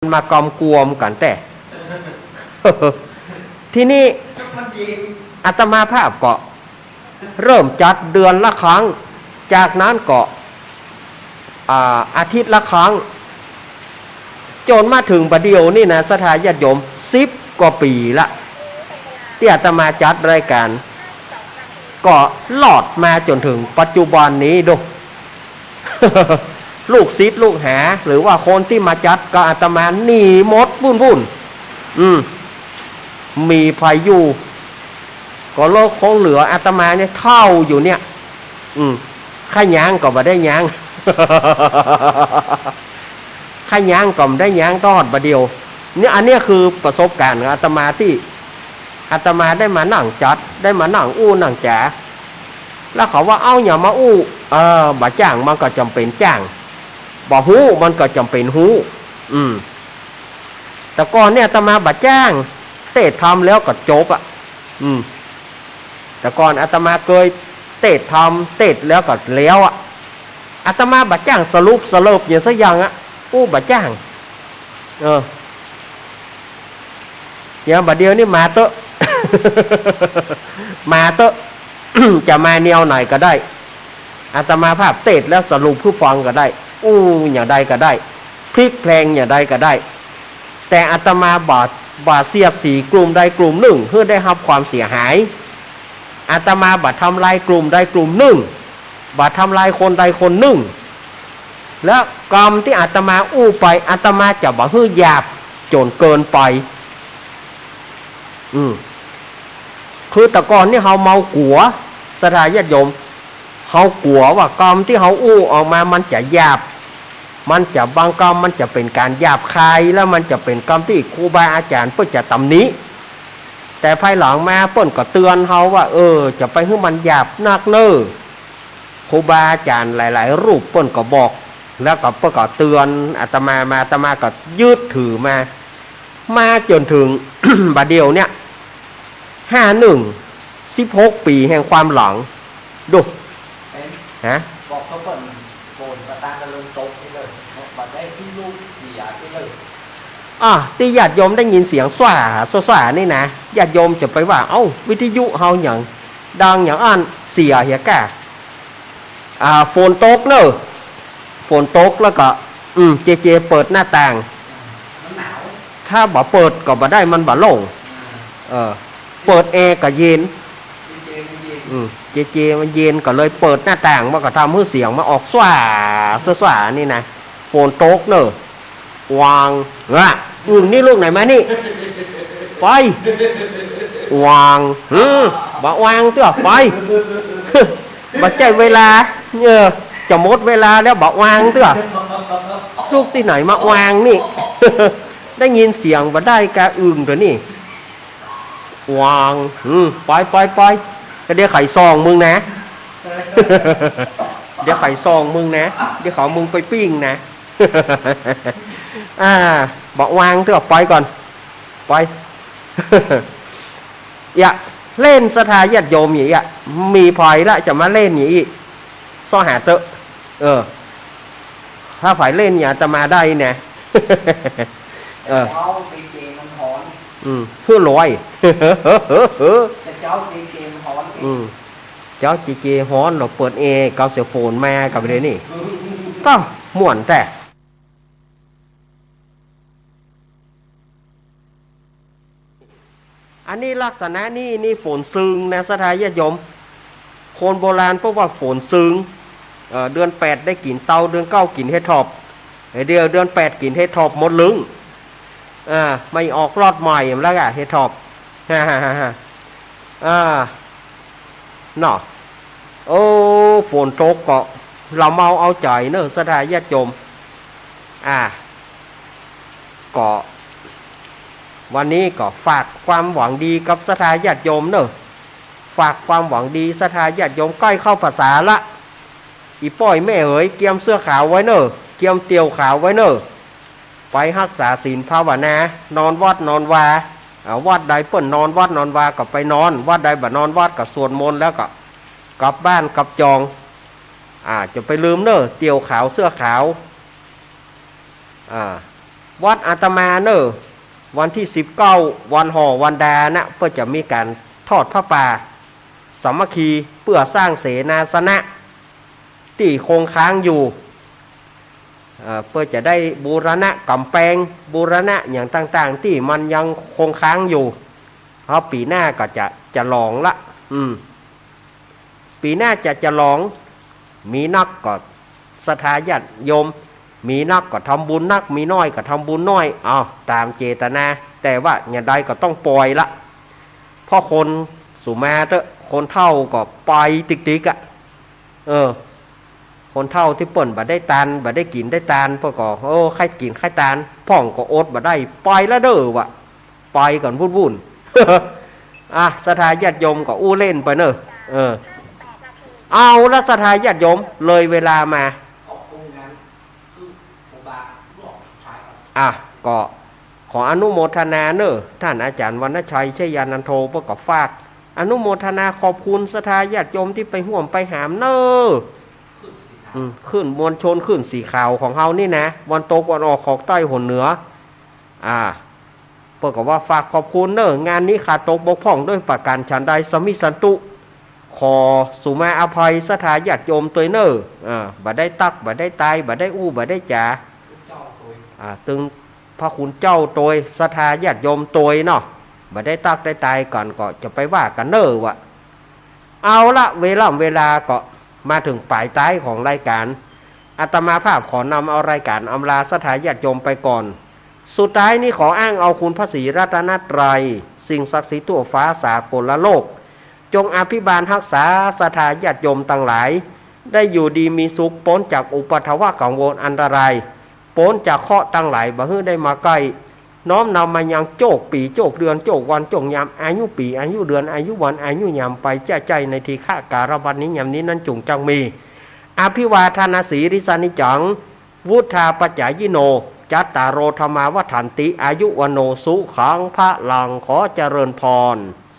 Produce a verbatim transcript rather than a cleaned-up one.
มากำกวมกั๋นแต๊ ทีนี้อาตมาภาพก็เริ่มจัดเดือนละครั้ง จากนั้นก็ อ่า อาทิตย์ละครั้ง จ๋นมาเถิงบ่าเดี่ยวนี่นะ ศรัทธาญาติโยม สิบกว่าปี๋ละ ตี้อาตมาจัดรายก๋าน ก็รอดมาจ๋นเถิงปัจจุบันนี้ดู ลูกศิษย์ลูกหา หรือว่าคนตี้มาจัดกับอาตมาหนีหมดปู้นปู้น อืม มีใผอยู่ ก็เลยคงเหลืออาตมาเนี่ยเท่าอยู่เนี่ย อืม ใค่ย้างก็บ่ได้ย้าง ใค่ย้างก็บ่ได้ย้าง ตลอดบ่าเดี่ยว เนี่ย อันเนี้ยคือประสบก๋ารณ์ของอาตมาตี้ อาตมาได้มานั่งจัด ได้มานั่งอู้นั่งจ๋า แล้วเขาว่า เอ้า อย่ามาอู้ เออ บ่จ้างมันก็จ๋ำเป๋นจ้าง บ่ฮู้มันก็จ๋ำเป๋นฮู้ อืม แต่ก่อนเนี่ยอาตมาบ่จ้าง เตศน์ธรรมแล้วก็จบอะ อืม แต่ก่อนอาตมาเกยเตศน์ธรรม เตศน์แล้วก็แล้วอะ อาตมาบ่จ้างสรุปสเลิบหยังสักอย่างอะ อู้บ่จ้าง เออ อย่างบ่าเดี่ยวนี้มาเต๊อะ มาเต๊อะ จะมาแนวไหนก็ได้ อาตมาภาพเตศน์แล้วสรุปหื้อฟังก็ได้ อู้อย่างใดก็ได้ พลิกแพลงอย่างใดก็ได้ แต่อาตมาบ่ บ่เสียดสีกลุ่มใดกลุ่มนึ่งหื้อได้ฮับความเสียหาย อาตมาบ่ทำลายกลุ่มใดกลุ่มนึ่ง บ่ทำลายคนใดคนนึ่ง แล้วกำตี้อาตมาอู้ไป อาตมาจะบ่หื้อหยาบจ๋นเกินไป อืม คือแต่ก่อนนี่เฮาเมากั๋ว ศรัทธาญาติโยม เฮากั๋วว่ากำตี้เฮาอู้ออกมามันจะหยาบ มันจะ บางกำมันจะเป๋นก๋านหยาบคาย แล้วมันจะเป๋นกำตี้ครูบาอาจ๋ารย์เปิ้นจะตำหนิ แต่ภายหลังมาเปิ้นก็เตือนเฮาว่า เออ จะไปหื้อมันหยาบนักเน่อ ครูบาอาจ๋ารย์หลายๆ รูปเปิ้นก็บอก แล้วก็เปิ้นก็เตือนอาตมามา อาตมาก็ยึดถือมา มาจ๋นเถิง บ่าเดี่ยวเนี่ย ห้าหนึ่ง สิบหกปี๋แห่งความหลัง ดู เอ๊ะ ฮะ บอกเขาเปิ้น ฝนก็ตั้งแต่เริ่มตกนี่เลย บ่ได้หื้อลูกเสียนี่เลย อ่ะ ตี้ญาติโยมได้ยินเสียงสว้า สว้า สว้านี่นะ ญาติโยมจะไปว่า เอ้า วิทยุเฮาหยัง ดังหยังอั้น เสียเหียก้า อ่า ฝนตกเน่อ ฝนตกแล้วก็ อืม เจเจเปิดหน้าต่าง มันหนาว ถ้าบ่เปิดก็บ่ได้ มันบ่โล่ง อ่า เออ เปิดแอร์ก็เย็น เจเจมันเย็น อืม เจเจมันเย็น ก็เลยเปิดหน้าต่าง มันก็ทำหื้อเสียงมันออกสว้า สว้า สว้า นี่นะ ฝนตกเน่อ วาง อะ อึ่งนี่ลูกไหนมานี่ ไป วาง หืม บ่วางเตื้อ ไป บ่ใจ้เวลา เออ จะหมดเวลาแล้ว บ่วางเตื้อ ลูกตี้ไหนมาวางนี่ ได้ยินเสียงบ่ได้กา อึ่งตั๋วนี้ วาง อืม ไป ไป ไป ก็เดี๋ยวใค่ส่องมึงนะ เดี๋ยวใค่ส่องมึงนะ เดี๋ยวเขาเอามึงไปปิ้งนะ อ่า บ่วางเตื้อ ไปก่อน ไป อย่าเล่น ศรัทธาญาติโยม อย่า มีใผละจะมาเล่นอย่างอี้ เซาะหาเต๊อะ เออ ถ้าใผเล่นอย่างอาตมาได้นะ เออ เจ้าเจเจมันฮ้อน อืม หื้อลอย แต่เจ้าเจเจมันฮ้อน อืม เจ้าเจเจฮ้อน เฮาเปิดแอร์ เกาเสียงฝนมากับเดี๋ยวนี้ ก็ม่วนแต๊ อันนี้ลักษณะนี้นี่ฝนซึงนะ ศรัทธาญาติโยม คนโบราณเปิ้นว่าฝนซึง เอ่อ เดือนแปดได้กิ๋นเตา เดือนเก้ากิ๋นเห็ดถอบ เดี๋ยวเดือนแปดกิ๋นเห็ดถอบหมดลึง อ่า ไม่ออกรอดใหม่แล้วอะ เห็ดถอบ อ่า เนาะ โอ้ ฝนตกก็ละเมาเอาใจ๋เนอะ ศรัทธาญาติโยม อ่า ก็ วันนี้ก็ฝากความหวังดีกับศรัทธาญาติโยมเนอะ ฝากความหวังดีศรัทธาญาติโยม ใก้เข้าพรรษาละ อี่ป้อยแม่เหย เกียมเสื้อขาวไว้เนอะ เกียมเตี่ยวขาวไว้เนอะ ไปฮักษาศีลภาวนา นอนวัดนอนวา อ่า วัดใดเปิ้นนอนวัดนอนวาก็ไปนอน วัดใดบ่นอนวัดก็สวดมนต์แล้วก็กลับบ้านกลับจอง อ่า จะไปลืมเนอะ เตี่ยวขาวเสื้อขาว อ่า วัดอาตมาเน่อ วันตี้สิบเก้า วันห่อวันดานะ เปิ้นจะมีก๋านทอดผ้าป่าสามัคคี เปื้อสร้างเสนาสนะตี้คงค้างอยู่ เอ่อ เปิ้นจะได้บูรณะก๋ำแปง บูรณะหยังต่างๆ ตี้มันยังคงค้างอยู่ เพราะปี๋หน้าก็จะ จะหลองละ อืม ปี๋หน้าจะ จะหลอง มีนักก็ศรัทธาญาติโยม มีนักก็ทำบุญนัก มีน้อยก็ทำบุญน้อย เอาต๋ามเจตนา แต่ว่าอย่างใดก็ต้องปล่อยละ เพราะคนสูมาเต๊อะ คนเฒ่าก็ไปติ๊กๆ อะ เออ คนเฒ่าตี้เปิ้นบ่ได้ตาน บ่ได้กิ๋นได้ตาน เปิ้นก็ โอ้ ใค่กิ๋นใค่ตาน พ่องก็อดบ่ได้ ไปละเน่อวะ ไปกั๋นวุ่นๆ อ่ะ ศรัทธาญาติโยมก็อู้เล่นไปเน่อ เออ เอาละ ศรัทธาญาติโยม เลยเวลามา อ่ะ ก็ขออนุโมทนาเน่อ ต้านอาจ๋ารย์วรรณชัย ชยานันโท เปิ้นก็ฝากอนุโมทนาขอบคุณศรัทธาญาติโยมตี้ไปฮ่วมไปหามเน่อ อืม คลื่นมวลชน คลื่นสีขาวของเฮานี่นะ วันตกวันออกของใต้หนเหนือ อ่า เปิ้นก็ว่าฝากขอบคุณเน่อ งานนี้ขาดตกบกพร่องด้วยประก๋านฉันใด สมิสันตุ ขอสูมาอภัยศรัทธาญาติโยมตวยเน่อ อ่า บ่ได้ตั๊ก บ่ได้ตาย บ่ได้อู้ บ่ได้จ๋า อ่า ตึงพระคุณเจ้าตวย ศรัทธาญาติโยมตวยเนาะ บ่ได้ตั๊กได้ตายกั๋น ก็จะไปว่ากั๋นเน่อวะ เอาละ เวล่ำเวลาก็มาเถิงป๋ายต๊ายของรายก๋าน อาตมาภาพขอนำเอารายก๋านอำลาศรัทธาญาติโยมไปก่อน สุดท้ายนี้ขออ้างเอาคุณพระศรีรัตนตรัย สิ่งศักดิ์สิทธิ์ทั่วฟ้าสากลโลก จงอภิบาลฮักษาศรัทธาญาติโยมตังหลาย ได้อยู่ดีมีสุข ป๊นจากอุปัทวะกังวลอันตราย ป๊นจากเคราะห์ตังหลาย บ่หื้อได้มาใก้ น้อมนำมายังโจคปี๋ โจคเดือน โจควัน โจคยาม อายุปี๋ อายุเดือน อายุวัน อายุยาม ไปจ้าจ้ายในทีฆะกาลวรรณนี้ ยามนี้นั้นจุ่งจักมี อภิวาทนสีลิสานิจจัง วุฑฒาปจายิโน จัตตาโร ธัมมา วัฑฒันติ อายุ วัณโณ สุขัง พลัง ขอเจริญพร